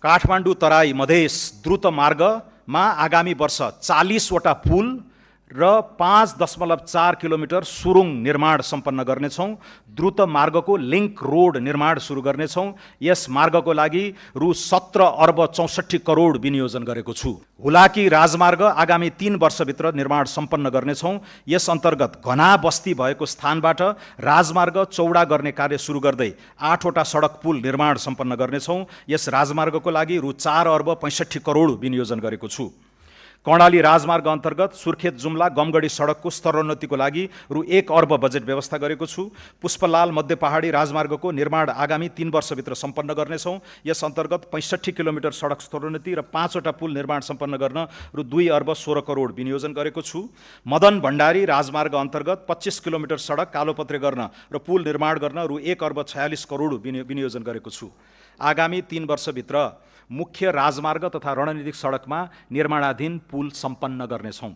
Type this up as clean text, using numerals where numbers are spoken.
काठमाडौँ तराई मधेस द्रुत मार्गमा आगामी वर्ष 40 वटा पुल र 5.4 किलोमिटर सुरुङ निर्माण सम्पन्न गर्नेछौँ। द्रुत मार्गको लिङ्क रोड निर्माण सुरु गर्नेछौँ। यस मार्गको लागि रु 17 अर्ब 64 करोड विनियोजन गरेको छु। हुलाकी राजमार्ग आगामी 3 वर्षभित्र निर्माण सम्पन्न गर्नेछौँ। यस अन्तर्गत घना बस्ती भएको स्थानबाट राजमार्ग चौडा गर्ने कार्य सुरु गर्दै 8 वटा सडक पुल निर्माण सम्पन्न गर्नेछौँ। यस राजमार्गको लागि रु 4 अर्ब 65 करोड विनियोजन गरेको छु। कर्णाली राजमार्ग अन्तर्गत सुर्खेत जुम्ला गमगढी सडकको स्तरोन्नतिको लागि रु 1 अर्ब बजेट व्यवस्था गरेको छु। पुष्पलाल मध्य पहाडी राजमार्गको निर्माण आगामी 3 वर्षभित्र सम्पन्न गर्नेछौँ। यस अन्तर्गत 65 किलोमिटर सडक स्तरोन्नति र 5 वटा पुल निर्माण सम्पन्न गर्न रु 2 अर्ब 16 करोड विनियोजन गरेको छु। मदन भण्डारी राजमार्ग अन्तर्गत 25 किलोमिटर सडक कालोपत्रे गर्न र पुल निर्माण गर्न रु 1 अर्ब 46 करोड विनियोजन गरेको छु। आगामी 3 वर्षभित्र मुख्य राजमार्ग तथा रणनीतिक सडकमा निर्माणाधीन पुल सम्पन्न गर्नेछौँ।